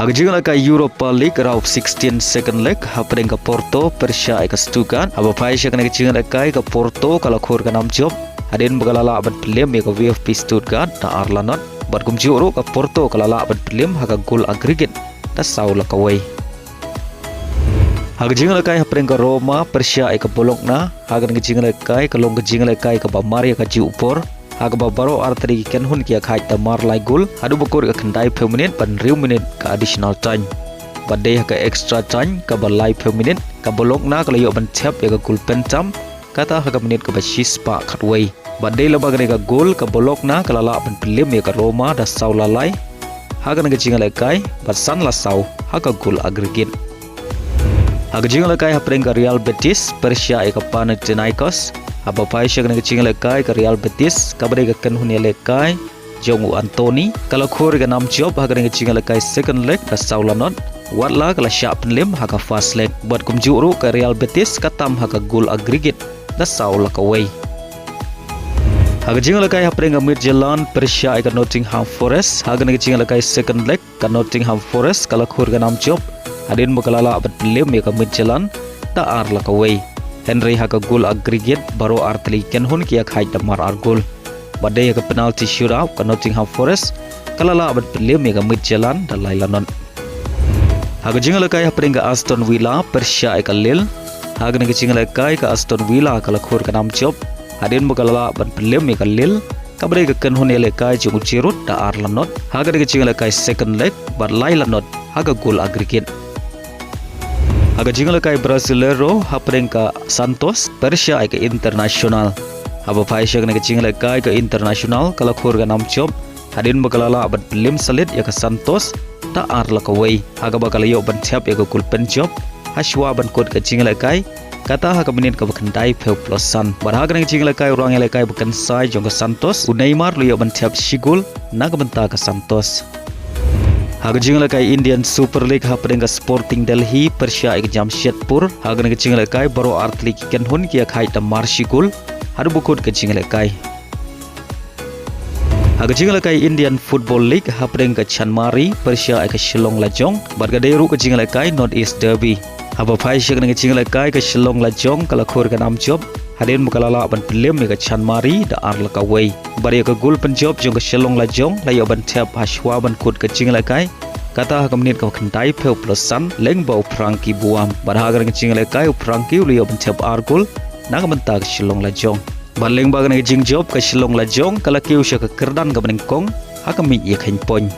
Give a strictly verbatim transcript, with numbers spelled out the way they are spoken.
Ha ka jingïalehkai Europa League round of sixteen second leg, hapdeng ka Porto pyrshah ïa ka Stuttgart, haba phai sha kane ka jingïalehkai ka Porto ka la khur ka nam jop hadien ba ka la lah ban pynliem ïa ka VfB Stuttgart da ar la not. Bad kumjuh ruh ka Porto ka la lah ban pynliem ha ka gol aggregate da saw la kawei. Ha ka jingïalehkai hapdeng ka Roma pyrshah ïa ka Bologna, ha kane ka jingïalehkai ka long ka jingïalehkai kaba mar ïa kajuh por, ha kaba baroh artylli ki kynhun ki ïakhaid da mar lai gol haduh ba kut ka khyndai phew minit bad hynriew minit ka additional time. Bad dei ha ka extra time kaba lai phew minit, ka Bologna ka la ïoh ban thep ïa ka gol pyntam, kata ha ka minit kaba shispah khatwei. Bad dei lyngba kane ka gol ka Bologna ka la lah ban pynliem ïa ka Roma da saw la lai ha kane ka jingïalehkai bad san la saw ha ka gol aggregate. Ha ka jingïalehkai hapdeng ka Real Betis pyrshah ïa ka Panathinaikos, haba phai sha kane ka jingïalehkai ka Real Betis kaba dei ka kynhun ïalehkai jong u Anthony ka la khur ïa ka nam jop ha kane ka jingïalehkai second leg da saw la not, watla ka la shah pynliem ha ka first leg. Bad kumjuh ruh ka Real Betis ka tam ha ka gol aggregate da saw la kawei. Ha ka jingïalehkai hapdeng ka Midtjylland pyrshah ïa ka Nottingham Forest, ha kane ka jingïalehkai second leg ka Nottingham Forest ka la khur ïa ka nam jop hadien ba ka la lah ban pynliem ïa ka Midtjylland da ar la kawei. Hynrei ha ka gol aggregate baroh artylli ki kynhun ki ïakhaid da mar ar gol. Bad dei ha ka penalty shootout ka Nottingham Forest ka la lah ban pynliem ïa ka Midtjylland da lai la not. Ha ka jingïalehkai hapdeng ka Aston Villa pyrshah ïa ka Lille, ha kane ka jingïalehkai ka Aston Villa ka la khur ïa ka nam jop hadien ba ka la lah ban pynliem ïa ka Lille kaba dei ka kynhun ïalehkai jong u Giroud da ar la not ha kane ka jingïalehkai second leg bad lai la not ha ka gol aggregate. Ha ka jingïalehkai Brasileiro hapdeng ka Santos pyrshah ïa ka Internacional, haba phai sha kane ka jingïalehkai ka Internacional ka la khur ïa ka nam jop hadien ba ka la lah ban pynliem salit ïa ka Santos da ar la kawei, ha kaba ka la ïoh ban thep ïa ka gol pynjop ha shuwa ban kut ka jingïalehkai, kata ha ka minit kaba khyndai phew plus san. Bad ha kane ka jingïalehkai u rangïalehkai ba kynsai jong ka Santos u Neymar u la ïoh ban thep shi gol na ka bynta ka Santos. Ha ka jingïalehkai Indian Super League hapdeng ka Sporting Delhi pyrshah ïa ka Jamshedpur, ha kane ka jingïalehkai baroh artylli ki kynhun ki ïakhaid da mar shi gol haduh ba kut ka jingïalehkai. Ha ka jingïalehkai Indian Football League hapdeng ka Chanmari pyrshah ïa ka Shillong Lajong, bad ka dei ruh ka jingïalehkai North East Derby, haba phai sha kane ka jingïalehkai ka Shillong Lajong ka la khur ïa ka nam jop hadien ba ka la lah ban pynliem ïa ka Chanmari da ar la kawei. Bad ïa ka gol pynjop jong ka Shillong Lajong la ïoh ban thep ha shuwa ban kut ka jingïalehkai, kata ha ka minit kaba khyndai phew plus san lyngba u Frankie Buam. Bad ha kane ka jingïalehkai u Frankie u la ïoh ban thep ar gol na ka bynta ka Shillong Lajong. Bad lyngba kane ka jingjop ka Shillong Lajong ka la kiew sha ka kyrdan kaba nyngkong ha ka miej ïakheiñ point.